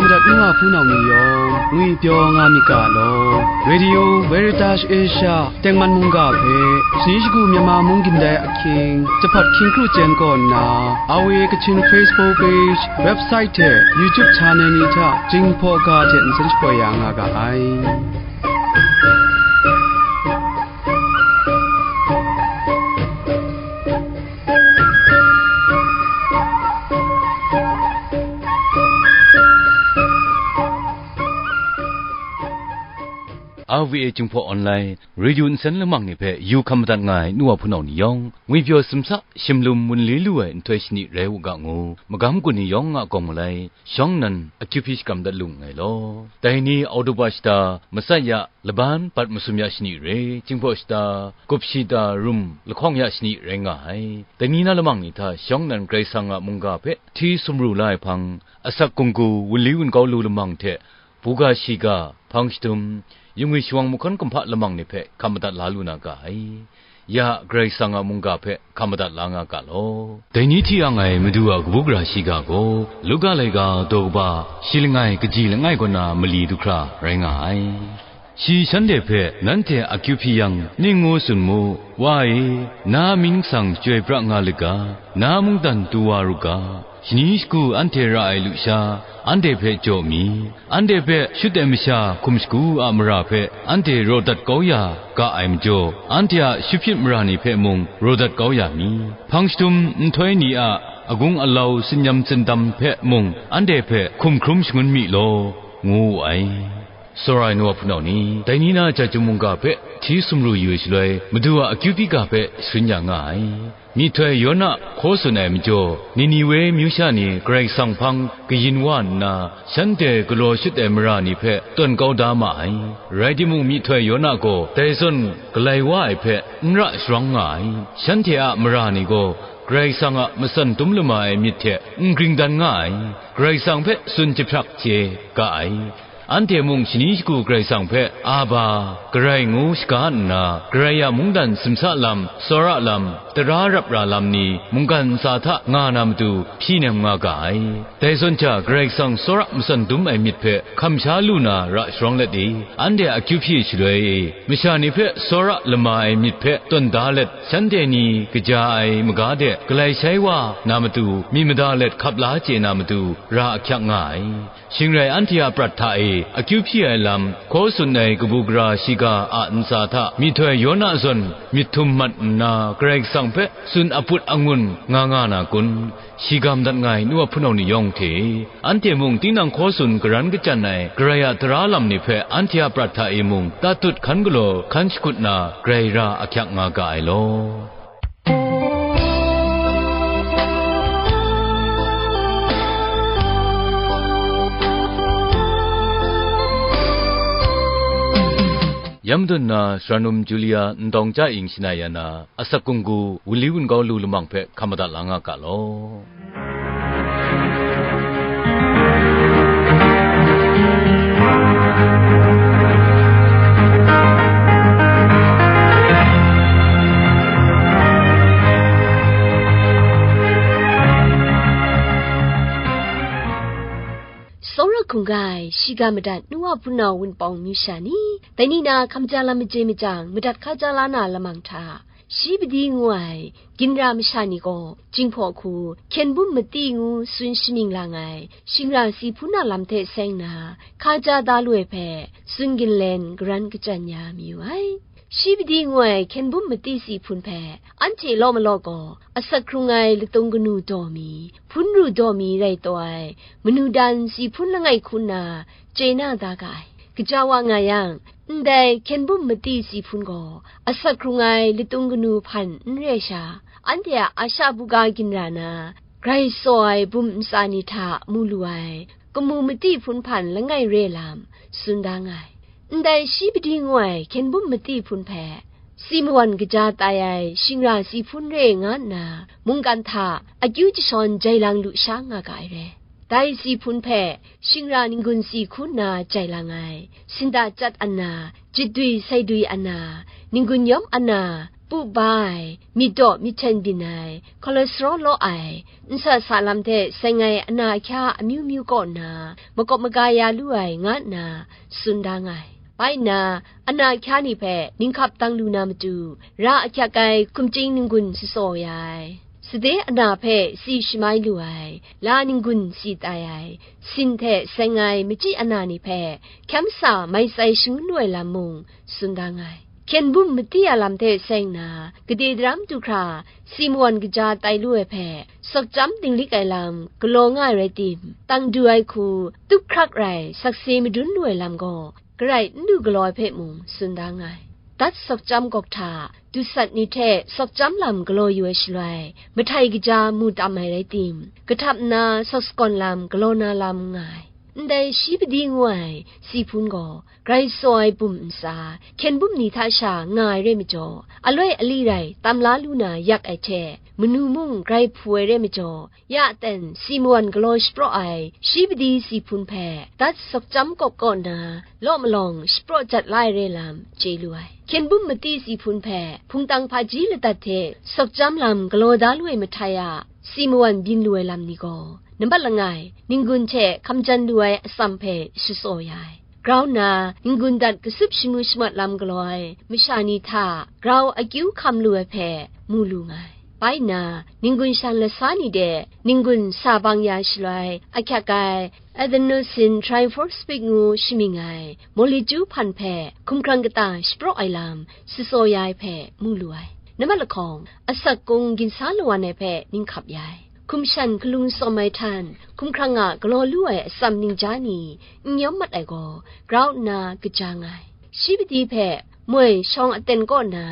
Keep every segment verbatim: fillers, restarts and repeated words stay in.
Madat nu a hpunau ni yawng ngwipyaw nga myit ga law, Radio Veritas Asia tengman mungga hpe, shani shagu Myanmar mung gindai ahkying, jahpat hkying kru chyen kaw nna, R V A Kachin Facebook page, website hte YouTube channel ni hta Jinghpaw ga hte nsen shapoi ya nga ga ai. R V A Jinghpaw Online Radio nsen lamang ni hpe yu hkam madat nga ai nu wa hpunau ni yawng, ngwipyaw simsa, shimlum wunli lu ai nhtoi shani rai u ga ngu, magam gun ni yawng a gawng malai, shawng nnan akyu hpyi shakram dat lu nngai law. Dai ni Oktoba shata, matsat ya, laban bat masum ya shani re, Jinghpaw shata, gup shata rum lahkawng ya shani rai nga ai. Dai ni na lamang ni hta shawng nnan Karai Kasang a mungga hpe hti sumru la ai hpang, asak gunggu wunli wun kau lu lamang hte, buga shiga, hpang shadum, yungwi shawang mahkawn kumhpa lamang ni hpe hkam madat la lu na ga ai. Ya Karai Kasang a mungga hpe hkam madat la nga ga law. Dai ni hti ang ai Madu a kabu gara shiga gaw, Luka laika daw kaba shi langai kaji langai kaw na mali du hkra rai nga ai. Shi shanhte hpe, "Nanhte akyu hpyi yang, ning ngu tsun mu, Wa e, na mying matsang chyoi pra nga lit ga, na mungdan tu wa ru ga, shani shagu anhte ra ai lusha, anhte hpe jaw mi, anhte hpe shut ai masha hkum shagu a mara hpe anhte raw dat kau ya ga ai majaw, anhte a shahpyit mara ni hpe mung raw dat kau ya mi, hpang shadum nhtoi ni a agung alau tsin-yam tsindam hpe mung anhte hpe hkum hkrum shangun mi law," ngu wu ai. Tsawra ai nu wa hpunau ni, dai ni na Jahtum mungga hpe hti sumru yu ai shaloi, Madu a akyu hpyi ga hpe sharin ya nga ai. Myihtoi Yona hkaw tsun ai majaw, Niniwe myu sha ni Karai Kasang hpang kayin wa nna, shanhte galaw shut ai mara ni hpe tawn kau da ma ai. Rai timung, myihtoi Yona gaw dai zawn galai wa ai hpe n ra sharawng nga ai. Shanhte a mara ni gaw Karai Kasang a matsan dum lama ai myit hte n gring dan nga ai. Karai Kasang hpe tsun jahpyak chye ga ai. Anhte mung shani shagu Karai Kasang hpe, "Aba, Karai," ngu shaga nna, Karai a mungdan simsa lam, tsawra lam, tara rap ra lam ni mungkan ntsa hta nga na matu hpyi nem nga ga ai. Dai zawn hta Karai Kasang tsawra matsan dum ai myit hpe hkam sha lu na ra sharawng let e, anhte a akyu hpyi shaloi e, masha ni hpe tsawra lama ai myit hpe tawn da let, shanhte ni kaja ai maga de galai shai wa na matu, myit mada let hkap la chye na matu, ra ahkyak nga ai. Shing rai anhte a prat hta e akyu hpyi ai lam, hkaw tsun ai kabu gara shiga a ntsa hta myihtoi Yona zawn myit htum mat nna, Karai Kasang hpe tsun aput angun nga nga na kun? Shiga madat nga ai nu wa hpunau ni yawng hte, anhte mung tinang hkaw tsun karan kachyan ai Karai a tara lam ni hpe anhte a prat hta e mung tatut hkan galaw hkan shakut na, grai ra ahkyak nga ga ai law. Ya madun na, Sara Num Julia Ndawng Chya Ing shanai ya na, asak gunggu, wunli wun kau lu lamang hpe hkam madat la nga ga law. Tsawra hkungga ai, shiga madat nu wa hpunau wunpawng myu sha ni, dai ni na hkam ja lam maje majang, madat hka ja la na lamang hta, shi padi ngu ai ginra masha ni gaw, Jinghpaw hku, hkyen bum mati ngu tsun shaning lang ai, shingra si hpun a lam hte seng na, hka ja da lu ai hpe, tsun ginlen garan kachyan ya mayu ai. Shi padi ngu ai hkyen bum mati si hpun hpe, anhte law malaw gaw, asak hkrung ai latung kanu daw mi, hpun ru daw mi rai taw ai, manu dan si hpun langai hku nna, chye na da ga ai. Gaja wa nga yang, ndai hkyen bum mati si hpun gaw, asak hkrung ai latung kanu hpan n re sha, anhte a Asha buga ginra na, grai tsaw ai bum ntsa ni hta mu lu ai, kamu mati hpun hpan langai re lam, tsun da nga ai. Ndai shi padi ngu ai hkyen bum mati hpun hpe, si mawan kaja tai ai shingra si hpun re nga nna, mungkan hta akyu jashawn jai lang lu sha nga ga ai re. Dai si hpun hpe shingra n-gun si hku nna jai lang ai, sinda chyat ana, jitdwi saidwi ana, n-gun yawm ana, pu ba ai, myit daw myit hten byin ai, cholesterol law ai, nsa sa lam hte seng ai ana ahkya amyu myu kaw nna, makawp maga ya lu ai, nga nna tsun da nga ai. Bai nna, ana ahkya ni hpe ninghkap dang lu na matu, ra ahkyak ai hkumchying n-gun shatsaw ya ai, sade ana hpe si shamai lu ai, la n-gun si tai ai, sin hte seng ai machyi ana ni hpe hkyam sa mai tsai shangun lu ai lam mung tsun da nga ai. Hkyen bum mati a lam hte seng na, gade daram du hkra, si mawan kaja tai lu ai hpe, sawkchyam dinglik ai lam galaw nga ai rai tim, tang du ai hku, tup hkrak rai sakse madun lu ai lam gaw, garai n lu galaw ai hpe mung tsun da nga ai. Dat sawkchyam gawk hta, dusat ni hte sawkchyam lam galaw yu ai shaloi, mahtai kaja mu tam ai rai tim, kahtap nna sawk sagawn lam galaw na lam nga ai. Ndai shi padi ngu ai si hpun gaw, grai tsaw ai bum ntsa, hkyen bum ni hta sha nga ai re majaw, aloi ali rai tam la lu na yak ai hte, manu mung grai hpu ai re majaw, ya ten si mawan galaw shapraw ai shi padi si hpun hpe, dat sawkchyam kawk kaw nna, law malawng shapraw jat la ai re lam chye lu ai. Hkyen bum mati si hpun hpe, hpungtang hpaji ladat hte sawkchyam lam galaw da lu ai mahtai a, si mawan byin lu ai lam ni gaw, nambat langai, n-gun hte hkamjan lu ai atsam hpe shatsaw ya ai. Grau nna, n-gun dat kasup shangu shamawt lam galaw ai masha ni hta grau akyu hkam lu ai hpe mu lu nga ai. Bai nna, n-gun shan lasa ni de n-gun sa bang ya shaloi ahkyak ai adenosine triphosphate ngu shamying ai molecule hpan hpe hkumhkrang kata shapraw ai lam shatsaw ya ai hpe mu lu ai. Nambat lahkawng, asak kung ginsa lawan ai hpe ninghkap ya ai. Hkum shan hkalung tsawm ai htan, hkumhkrang a galaw lu ai atsam ningja ni n yawm mat ai gaw, grau nna kaja nga ai. Shi padi hpe moi shawng aten kaw na,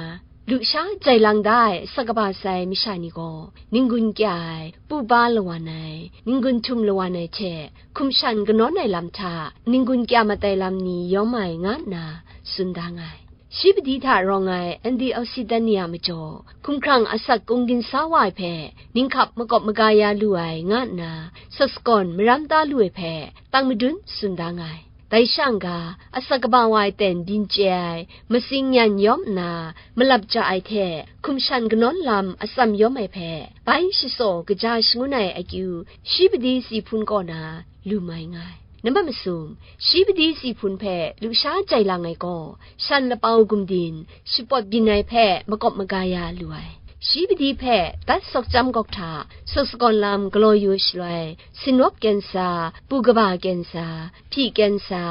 lusha jai lang da ai asak kaba sai masha ni gaw, n-gun kya ai, pu ba lawan ai, n-gun htum lawan ai hte, hkum shan kanawn ai lam hta, n-gun kya mat ai lam ni yawm ai, nga nna tsun da nga ai. Shi padi hta rawng ai antioxidant ni a majaw, hkumhkrang asak kung ginsa wa ai hpe, ninghkap makawp maga ya lu ai, nga nna, sawk sagawn maram ta lu ai hpe, tang madun tsun da nga ai. Dai sha n-ga, asak kaba wa ai ten byin chye ai, matsing yan yawm nna, malap ja ai hte, hkum shan kanawn lam atsam yawm ai hpe, bai shatsaw kaja shangun ai akyu, shi padi si hpun kaw na, lu mai nga ai. Nambat masum, shi padi si hpun hpe lusha jai lang ai gaw, shan lapau gumdin, shapawt byin ai hpe makawp maga ya lu ai. Shi padi hpe dat sawkchyam gawk hta, sawk sagawn lam galaw yu shaloi, sinawp kensa, pu kaba kensa, hpyi kensa,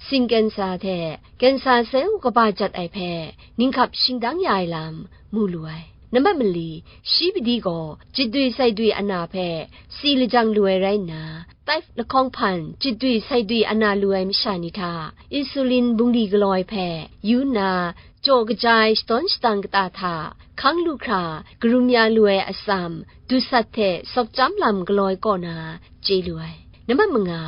sin kensa hte kensa sai u kaba jat ai hpe, ninghkap shingdang ya ai lam mu lu ai. Nambat mali, shi padi gaw jitdui saidui ana hpe si lajang lu ai rai nna, taif lahkawng hpan jitdui saidui ana lu ai masha ni hta, insulin bungli galaw ai hpe yu nna, jaw kaja ai shadawn shadang kata hta hkang lu hkra, karum ya lu ai atsam, dusat hte sawkchyam lam galaw ai kaw na chye lu ai. Nambat manga,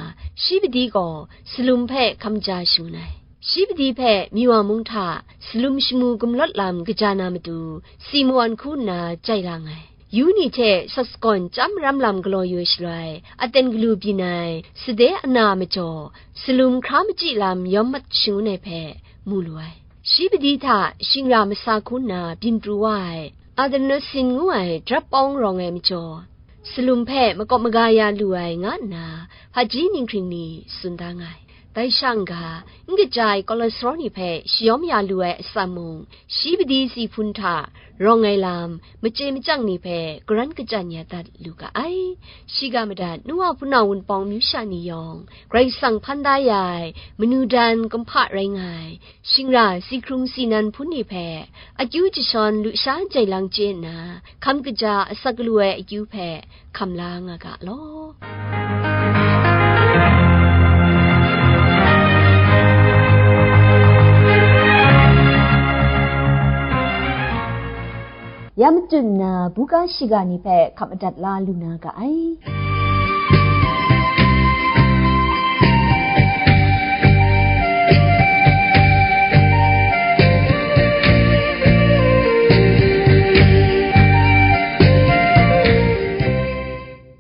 shi padi gaw salum hpe hkam ja shangun ai. Shi padi hpe Miwa mung hta salum shamu gumlawt lam kaja na matu, si mawan hku nna jai lang ai. Yu ni hte sawk sagawn chyam maram lam galaw yu ai shaloi, aten galu byin ai sade ana majaw, salum hkra machyi lam yawm mat shangun ai hpe mu lu ai. Shi padi hta shingra masa hku nna byin pru wa ai, adenosine ngu ai drap pawng rawng ai majaw, salum hpe makawp maga ya lu ai, nga nna hpaji ninghkring ni tsun da nga ai. Dai sha n-ga, n kaja ai cholesterol ni hpe shayawm ya lu ai atsam mung, shi padi si hpun hta rawng ai lam, machye machyang ni hpe karan kachyan ya dat lu ga ai. Shiga madat nu wa hpunau wunpawng amyu sha ni yawng, Karai Kasang hpan da ya ai manu dan kumhpa rai nga ai, shingra si hkrung si nan hpun ni hpe, akyu jashawn lusha jai lang chye nna, hkam kaja asak lu ai akyu hpe hkam la nga ga law. Ya machun nna, buga shiga ni hpe hkap madat la lu na ga ai.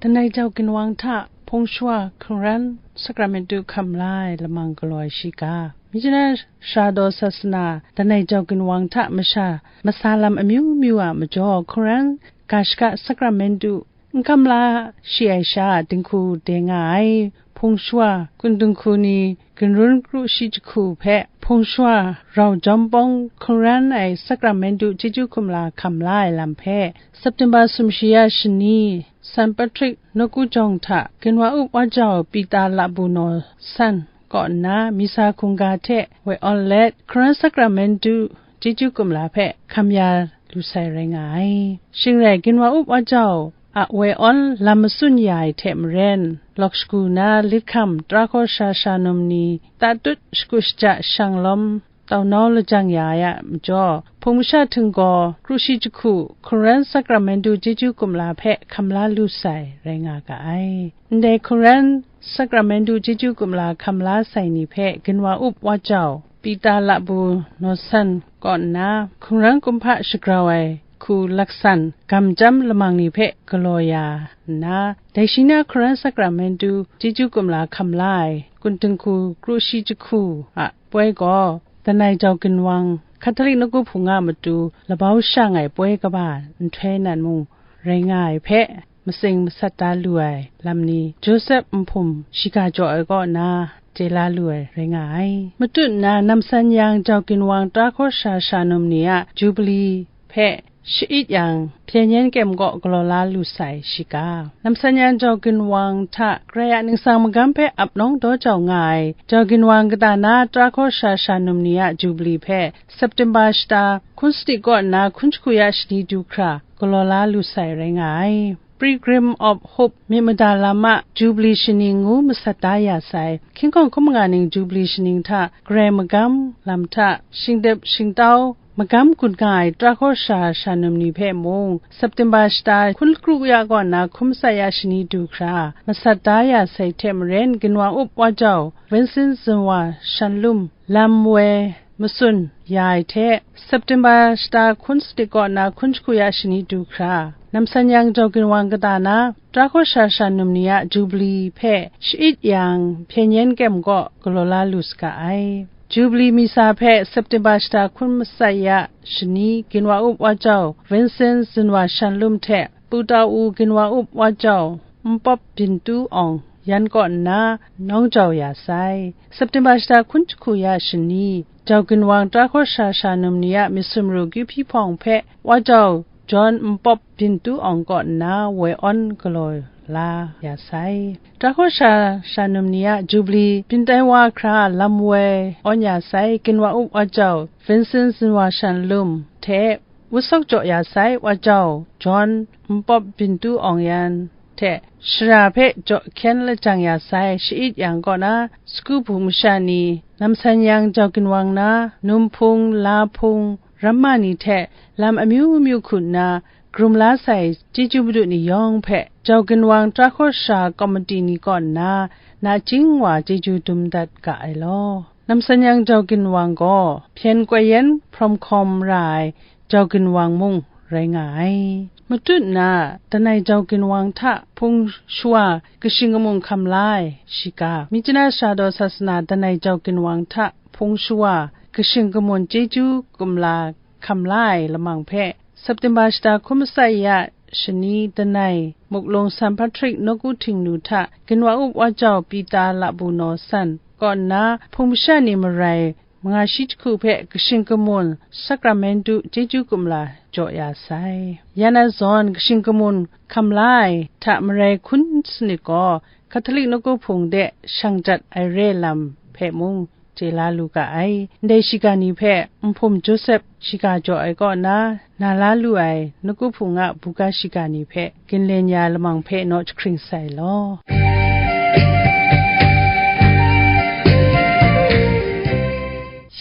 Langai jau ginwang hta hpung shawa hkungran, sakramentu hkam la ai lamang galaw ai shiga. Myitkyina Sara Daw Sasana Danai Jau Ginwang hta masha masa lam amyu myu a majaw, hkungran ga shaka sakramentu n kam la shi ai sha dinghku de nga ai. Hpung shawa kun dinghku ni ginrun kru shi jahku hpe hpung shawa rau jawm pawng hkungran ai sakramentu chyeju kumla hkam la ai lam hpe, September sumshi ya shani, San Patrick nawku jawng hta ginwa up wa jau Pita labu naw san kaw nna, misa hkungga hte woi awn let, hkungran sakramentu chyeju kumla hpe hkam ya lu sai rai nga ai. Shing rai, ginwa up wa jau a woi awn lam matsun ya ai hte maren, lawk shagu na lit hkam, tara hkaw sara sara num ni tatut shagu shaja shang lawm tau nau lajang ya ai a majaw, hpung masha hting gaw kru shi jahku hkungran sakramentu chyeju kumla hpe hkam la lu sai rai nga ga ai. Ndai hkungran sakramentu chyeju kumla hkam la sai ni hpe ginwa up wa jau Pita labu naw san kaw nna, hkungran kumhpa shagrau ai hku laksan gam chyam lamang ni hpe galaw ya nna, dai shi na hkungran sakramentu chyeju kumla hkam la ai kun dinghku kru shi jahku a poi gaw, Danai Jau Ginwang Hkatalik nawku hpung a matu labau shang ai poi kaba nhtoi nan mung rai nga ai hpe, matsing masat da lu ai lam ni Josep Nhpum shiga jaw ai kaw na chye la lu ai rai nga ai. Matut nna, Namsan Yang Jau Ginwang tara hkaw sara sara num ni a Jubili hpe sha'it yang, hpyen yen kyem kaw galaw la lu sai shiga. Namsan Yang Jau Ginwang hta Karai a ningsang magam hpe ap nawng daw jau nga ai Jau Ginwang kata na tara hkaw sara sara num ni a Jubili hpe September shata hkun sanit kaw nna hkun jahku ya shani du hkra galaw la lu sai rai nga ai. Pilgrim of Hope myit mada lam a Jubili shaning ngu masat da ya sai, hkying hkawng hkun manga ning Jubili shaning hta Karai magam lam hta shingdep shingtau magam gun nga ai tara hkaw sara sara num ni hpe mung, September shata hkun kru ya kaw nna hkun matsat ya shani du hkra masat da ya sai hte maren, ginwang up wa jau Vincent Zinwa Shanlum lam woi matsun ya ai hte, September shata hkun sanit kaw nna hkun jahku ya shani du hkra, Namsan Yang Jau Ginwang kata na tara hkaw sara sara num ni a Jubili hpe sha'it yang, hpyen yen kyem kaw galaw la lu saga ai. Jubili misa hpe September shata hkun matsat ya shani, ginwa up wa jau Vincent Zinwa Shanlum hte Putau ginwa up wa jau Npawp Bintu Awng yan kaw nna nawng jau ya sai. September shata hkun jahku ya shani, Jau Ginwang tara hkaw sara sara num ni a myit sumru kyu hpyi hpawng hpe wa jau John Npawp Bintu Awng kaw nna woi awn galaw la ya sai. Tara hkaw sara sara num ni a Jubili byin tai wa hkra lam woi awn ya sai, ginwa up wa jau Vincent Zinwa Shanlum hte wusok jaw ya sai wa jau John Npawp Bintu Awng yan hte shara hpe jaw hkyen lajang ya sai sha'it yang kaw na, sagu bu masha ni, Namsan Yang Jau Ginwang na, num hpung, la hpung, ramma ni hte lam amyu myu hku nna, karum la sai chyeju madu ni yawng hpe Jau Ginwang tara hkaw sara kawmati ni kaw nna, nachying wa chyeju dum dat ga ai law. Namsan Yang Jau Ginwang gaw hpyen koi yen hprawm hkawm ra ai Jau Ginwang mung rai nga ai. Matut nna, Danai Jau Ginwang hta hpung shawa kashing kamun hkam la ai shiga, Myitkyina Sara Daw Sasana Danai Jau Ginwang hta hpung shawa kashing kamun chyeju kumla hkam la ai lamang hpe, September shata hkun matsat ya shani, Danai Muklung San Patrick nawku htingnu hta ginwa up wa jau Pita labu naw san kaw nna, hpung masha ni marai manga shi jahku hpe kashing kamun sakramentu chyeju kumla jaw ya sai. Yan a zawn kashing kamun hkam la ai hta marai hkun sanit gaw, Hkatalik nawku hpung de shang jat ai re lam hpe mung chye la lu ga ai. Ndai shiga ni hpe Nhpum Josep shiga jaw ai kaw na, na la lu ai nawku hpung a buga shiga ni hpe ginlen ya lamang hpe naw jahkring sai law.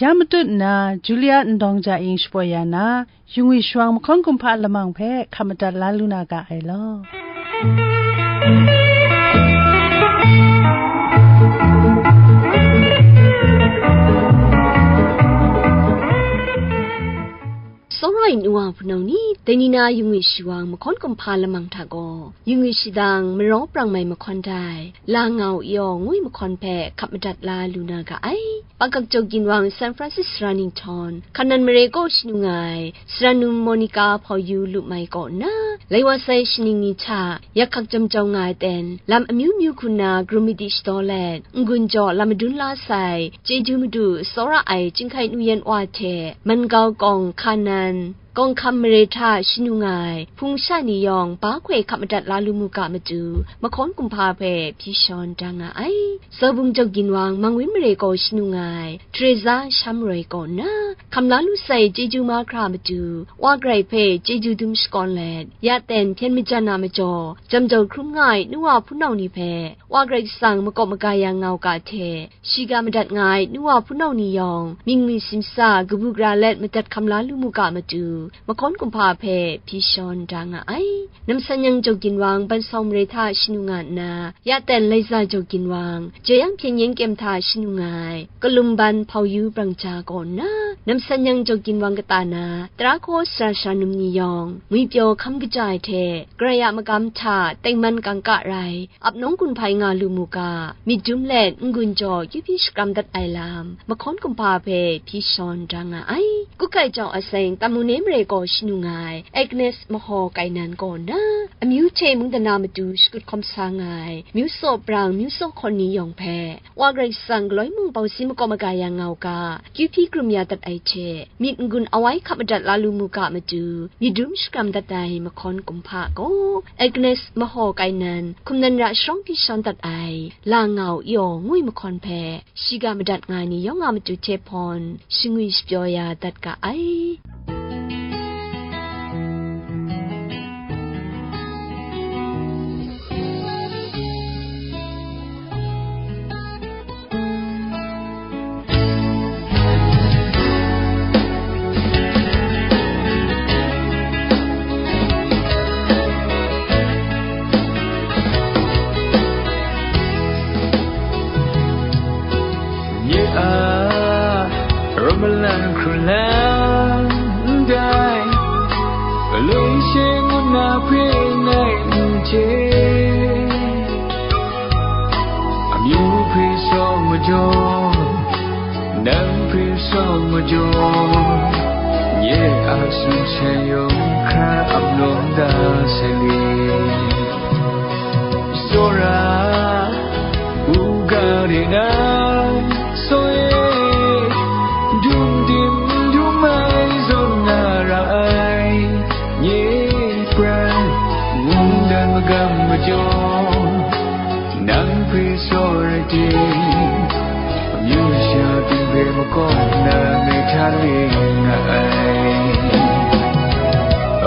Ya matut nna, Julia Ndawng Ja Ing shapoi ya na, Yungwi shawang mahkawn kumhpa lamang hpe hkap madat la lu na ga ai law. Tsawra Ai nu wa hpunau ni, dai ni na yungwi shawang mahkawn kumhpa lamang hta gaw, yungwi shadang marau prang mai mahkawn dai, La Nga U Yaw ngu ai mahkawn hpe hkap madat la lu na ga ai. Pakak Jaw Ginwang San Francis sara nhtawm, Hkanan mare kaw shanu nga ai, sara num Monica Hpau Yu Lup Mai kaw nna, lai wa sai shaning ni hta, yak hkak jam jau nga ai ten, lam amyu myu hku nna krum madi shadaw let, n-gun jaw lam madun la sai, chyeju madu tsawra ai Chyinghkai Nu Yan Wa hte, Mangau Kawng, Hkanan, Kawng Hkam mare hta shanu nga ai, hpung sha ni yawng, ba hkoi hkap madat la lu mu ga matu, mahkawn kumhpa hpe hpyi shawn da nga ai. Zaw Bung Jaw Ginwang Mangwin mare kaw shanu nga ai, Teresa Shamroi kaw nna, hkam la lu sai chyeju mahkra matu, Wa Karai hpe chyeju dum shakawn let, ya ten hpyen majan a majaw, jam jau hkrum nga ai nu wa hpunau ni hpe, Wa Karai Kasang makawp maga ya nga u ga hte, shiga madat nga ai nu wa hpunau ni yawng, mying mi simsa kabu gara let madat hkam la lu mu ga matu, mahkawn kumhpa hpe hpyi shawn da nga ai. Namsan Yang Jaw Ginwang Bansawng mare hta shanu nga nna, ya ten Laiza Jaw Ginwang, Jeyang Hpyen Yen Kyem hta shanu nga ai, Kalum Ban Hpau Yu Brang Ja kaw nna, Namsan Yang Jaw Ginwang kata na, tara hkaw sara sara num ni yawng, ngwi pyaw hkam kaja ai hte, Karai a magam hta tengman kangka rai, ap nawng gun hpai nga lu mu ga, myit dum let n-gun jaw kyu hpyi shakram dat ai lam, mahkawn kumhpa hpe hpyi shawn da nga ai. Kukai Jau Aseng Tamune mare kaw shanu nga ai, Agnes Mahaw Kainan kaw nna, amyu hte mungdan na matu shakut hkawm sa nga ai, myu tsaw brang, myu tsaw hkawn ni yawng hpe, Wa Karai Kasang galoi mung bau si makawp maga ya nga u ga, kyu hpyi krum ya dat ai hte, myit n-gun awai hkap madat la lu mu ga matu, myit dum shakram dat ai mahkawn kumhpa gaw, Agnes Mahaw Kainan, hkum nan ra sharawng hpyi shawn dat ai, La Nga U Yaw ngu ai mahkawn hpe, shiga madat nga ai ni yawng a matu hte hpawn, shangwi shapyaw ya dat ga ai. Nye a, rawt malang hkrun lang ndai, galoi she ngut na hpe ngai n chye. Amyu hpe shawng majaw, nang hpe shawng majaw, nye a sumsha yawng hkra ap lawm da sai le. Tsawra, u ga re na, saw e, dum dim dum ai zawn na ra ai, nye pran, mungdan magam majaw, nang hpe saw rai ting, amyu sha ting hpe makawp na me hta le nga ai.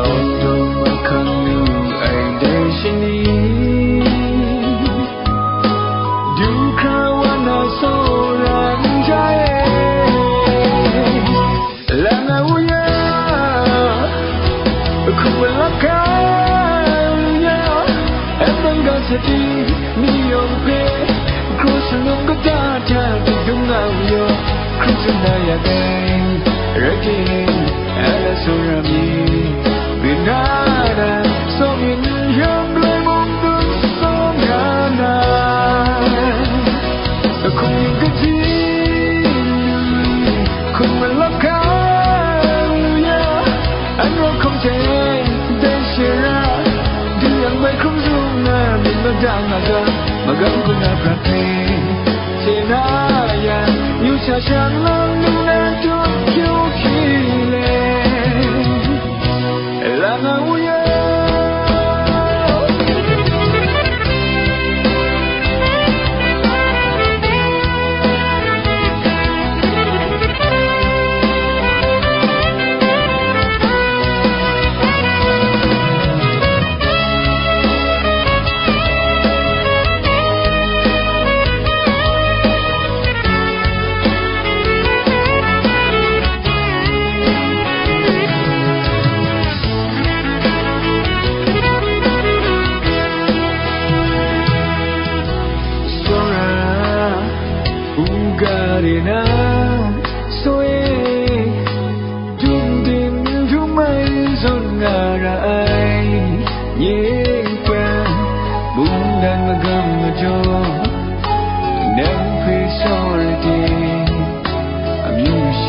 Aw, dum mahkang lu ai dai shani, du hkra wa na saw ra n ja e. Lang a wu ya, hkrum malak ga lu ya, e ban ga sa di, ni yawng hpe, hkraw shanglawm kata hta dum nga u yaw, hkrum tsun na ya dai, rai ting, ala sara mi, rin na na, sawng yin yawng galoi mung dun sawng nga na. Hkum yin kaji, hkum malak ga lu ya, an rawt hkum hte, dai shara, du yang bai hkrum zung na, myit mada nga ga, magam gun na prat hpe, chye na ya, yu sha shang lang lu na tut kyu hpyi le. Lang a wu ya.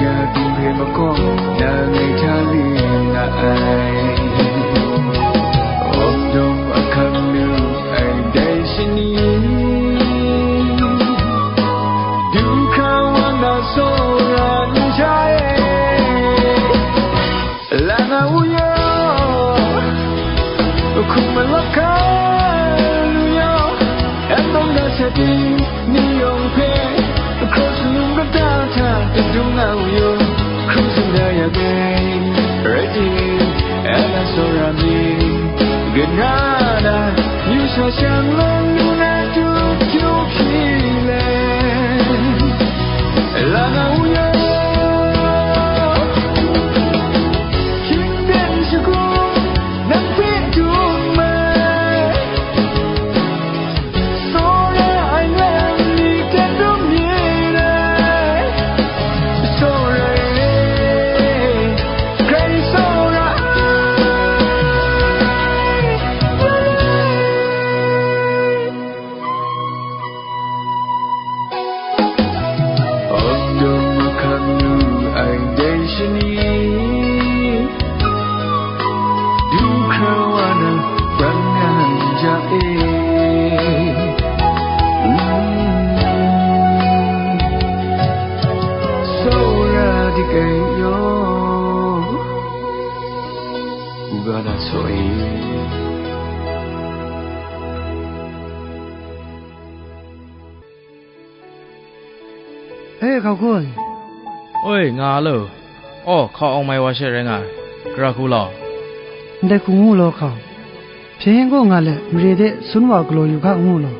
Ya dung hpe makawp na ngai hta ring nga ai. Awp dum ahkang nu ai dai shani, du hkra wa na tsawra n sha e. Langa uya, hkum malawk hkang uya, n tawn da sa ting ni yawng hpe, hkraw shalum kata hta tadung nga uya, hkrum tsun da ya dai, rai tim, ala tsawra mi, gana na, yu sa shang lang nu na tu tu hpyi le. Langa uya, hkying ten shagu, nang hpe dum ai. Tsawra ai lam ni ten dum yin ai. Tsawra e, grai tsawra ai. Awp dum ahkang nu ai dai shani, du hkra wa na, brang nga n ja e. Mm. Tsawra dik ai yaw, u ga na saw e. E, hkau hku ai. Oi, nga a lo. Aw, hkau awng mai wa she rai nga ai. Gara hku law. Ndai hku ngu law hkau. Hpyen gaw nga let, mare de sun wa galaw yu hka ngu law.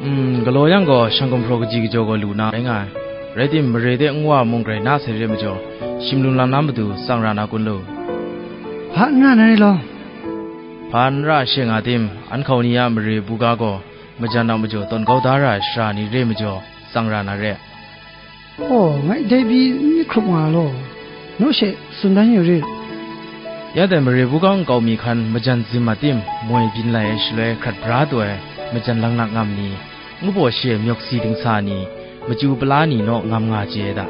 Mm, galaw yang gaw, shang gumhpraw kaji kajaw gaw lu na rai nga ai. Rai tim, mare de nwa mung grai na sai re majaw, shim lum lam na matu tsang ra na kun lu. Hpa n ra na re law. Hpa n ra she nga tim, an hkau ni a mare buga gaw, majan a majaw tawn kau da ra ai sara ni re majaw, tsang ra na re. Aw, ngai dai pyi n myit hkrup nga law, naw she tsun dan yu rit. Ya dai mare buga nkau mi hkan majan zim a tim, moi byin lai ai shaloi hkrat bra taw ai majan langnak ngam ni, ngu baw shi ai myawk si dingsa ni, machyu pala ni naw ngam nga chye ai da.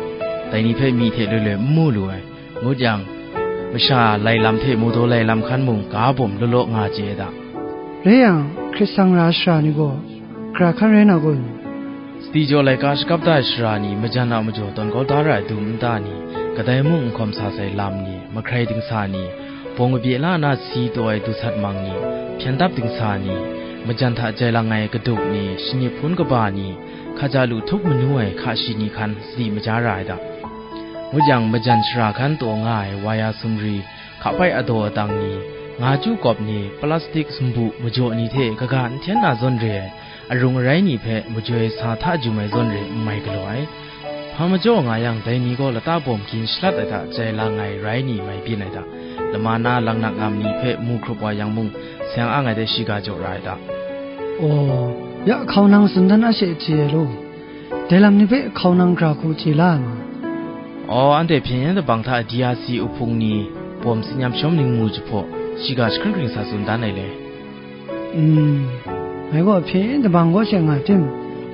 Dai ni hpe myi hte loi loi n mu lu ai. Ngut yang, masha lai lam hte mawdaw lai lam hkan mung ga bawm law law nga chye ai da. Rai yang, hkrit sang ra ai sara ni gaw, gara hkan rai na kun? Sadi jaw laika shakap da ai sara ni, majan a majaw tawn kau da ra ai dum nta ni, kadai mung n hkawm sa sai lam ni, mahkrai dingsa ni, bawng kabye la na si taw ai dusat mang ni, hpyen dap dingsa ni, majan hta jai lang ai kaduk ni, shanip hpun kaba ni, hkaja lu htup manu ai hka shi ni hkan sadi maja ra ai da. Ngut yang, majan shara hkan taw nga ai waya sumri, hkapai adaw adang ni, nga chyu kawp ni, plastik sumbu majaw ni hte kaga n hten na zawn re ai, arung arai ni hpe majoi sa hta jum ai zawn re n mai galaw ai. Hpa majaw nga yang, dai ni gaw lata bawm gin shalat ai hta jai lang ai rai ni mai byin ai hta, lama na langnak ngam ni hpe mu hkrup wa yang mung, seng ang ai de shiga jaw ra ai hta. Aw, ya hkau nang tsun dan a she chye ai law. Dai lam ni hpe hkau nang gara hku chye la ai ma? Aw, anhte hpyen yen dabang hta D R C uhpung ni bawm tsin yam shawm ningmu jahpaw, shiga jahkring hkring sa tsun dan ai le. Mm, ngai gaw hpyen yen dabang gaw she nga tim,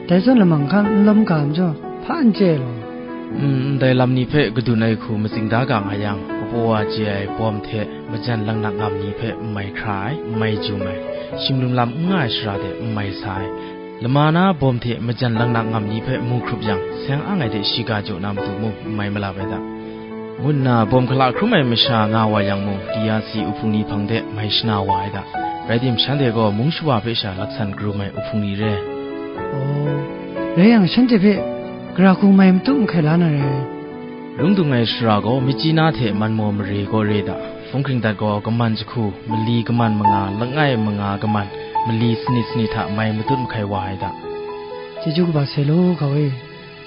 dai zawn lamang hkan n lawm ga majaw, hpa n chye ai law. Mm, ndai lam ni hpe kadun ai hku matsing da ga nga yang, kapaw wa chye ai bawm hte majan langnak ngam ni hpe n mai hkra ai, n mai jum ai, shim lum lam n nga ai sara de n mai sa ai, lama na bawm hte majan langnak ngam ni hpe mu hkrup yang, seng ang ai de shiga jaw na matu mung n mai malap ai da. Ngu nna bawm hkala hkrum ai masha nga wa yang mung, D R C uhpung ni hpang de mai shana wa ai da. Rai tim, shanhte gaw mung shawa hpe sha laksan karum ai uhpung ni re. Aw, rai yang, shanhte hpe gara hku mai matut mahkai la na re. Lungdung ai sara gaw, Myitkyina hte Manmaw mare gaw re da. Hpung hkring dat gaw, kaman jahku, mali kaman manga, langai manga kaman, mali sanit sanit hta mai matut mahkai wa ai da. Chyeju kaba sai law, hkau e.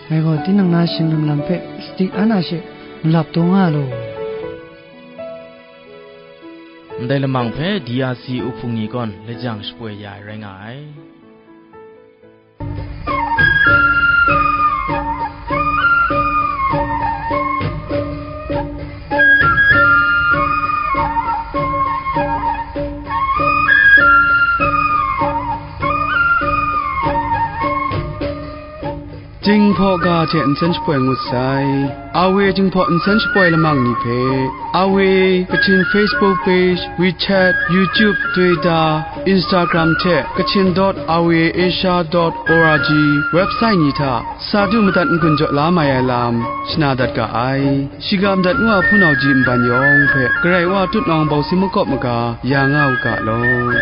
Ngai gaw tinang na shing lum lam hpe sadi an a she malap taw nga law. Ndai lamang hpe D R C uhpung ni gaw lajang shapoi ya ai rai nga ai. Jing Hpaw ga hte nsen shapoi ngut sai. Awe Jinghpaw nsen shapoi lamang ni hpe, Awe Kachin Facebook page, WeChat, YouTube, Twitter, Instagram hte Kachin dot awe asia dot org website ni hta sa du madat n-gun jaw la mai ai lam shana dat ga ai. Shiga madat ngu a hpunau ji nban yawng hpe Karai Wa tutnawng bawsi makawp maga ya nga u ga law.